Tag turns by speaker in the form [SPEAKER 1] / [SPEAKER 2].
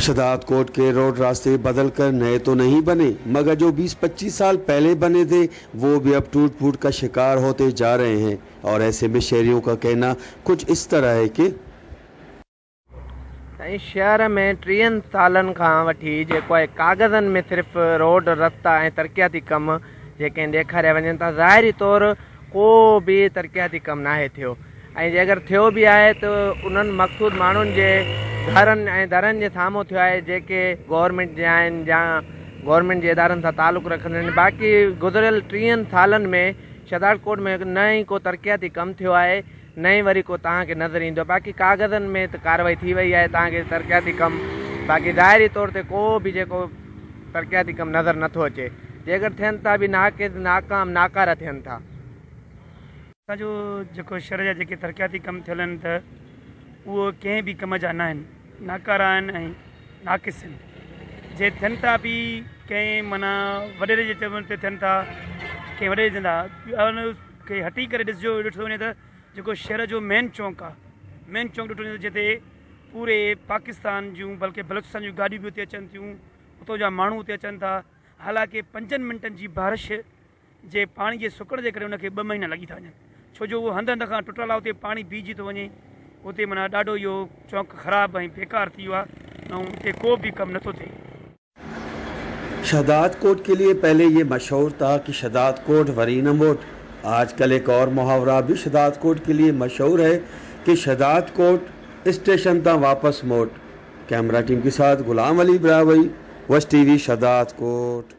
[SPEAKER 1] शहदादकोट के रोड रास्ते बदल कर नए तो नहीं बने, मगर जो 20-25 साल पहले बने थे वो भी अब टूट फूट का शिकार होते जा रहे हैं। और ऐसे में शहरियों का कहना कुछ इस तरह है कि
[SPEAKER 2] साईं शहर में 30 सालनि खां वठी जेको आहे कागज़नि में सिर्फ़ रोड रस्ता ऐं तरक़ियाती कम जेके आहिनि ॾेखारिया वञनि था, ज़ाहिरी तौरु को बि तरक़ियाती कमु नाहे थियो ऐं जे अगरि थियो बि आहे त उन्हनि मक़सूद माण्हुनि जे घरनि ऐं दरनि जे साम्हूं थियो आहे जेके गवर्नमेंट जा आहिनि या गवर्नमेंट जे इदारनि सां तालुक़ु रखंदड़ आहिनि। बाक़ी गुज़िरियल 30 सालनि में शहदादकोट में न ई को तरक़ियाती कमु थियो आहे न ई वरी को तव्हांखे नज़र ईंदो। बाक़ी कागज़नि में त कार्रवाई थी वई आहे तव्हांखे तरक़ियाती कमु, बाक़ी ज़ाहिरी तौर ते को बि जेको तरक़ियाती कमु नज़र नथो अचे। जेकर थियनि था बि नाक़िस, नाकाम, नाकारा थियनि था।
[SPEAKER 3] असांजो जेको शहर जा जेके तरक़ियाती कम थियल आहिनि त उहो कंहिं बि कम जा न आहिनि, नाकारा आहिनि ऐं नाक़िस आहिनि। जे थियनि था बि कंहिं माना वॾेरे जे चवण ते थियनि था, कंहिं वॾेरे चवंदा खे हटी करे ॾिसजो, ॾिठो वञे त जेको शहर जो मेन चौक आहे, मेन चौक ॾिठो वञे त जिते पूरे पाकिस्तान जूं बल्कि बलूचिस्तान जूं गाॾियूं बि उते अचनि थियूं, उतां जा माण्हू उते अचनि था। हालांकि 5 मिंटनि जी बारिश जे पाणी जे सुकण जे करे उनखे 2 महीना लॻी था वञनि, छो जो उहो हंधि हंधि खां टुटल आहे, उते पाणी बीहिजी थो वञे। उते माना ॾाढो इहो चौक ख़राबु ऐं बेकार थी वियो आहे ऐं उते को बि कमु नथो थिए।
[SPEAKER 1] शहदादकोट के लिए पहले ये मशहूर था कि शहदादकोट वरी न मोट। आजकल एक और मुहावरा भी शहदादकोट के लिए मशहूर है कि शहदादकोट स्टेशन ता वापस मोट। कैमरा टीम के साथ गुलाम अली ब्रावई, वश टीवी, शहदादकोट।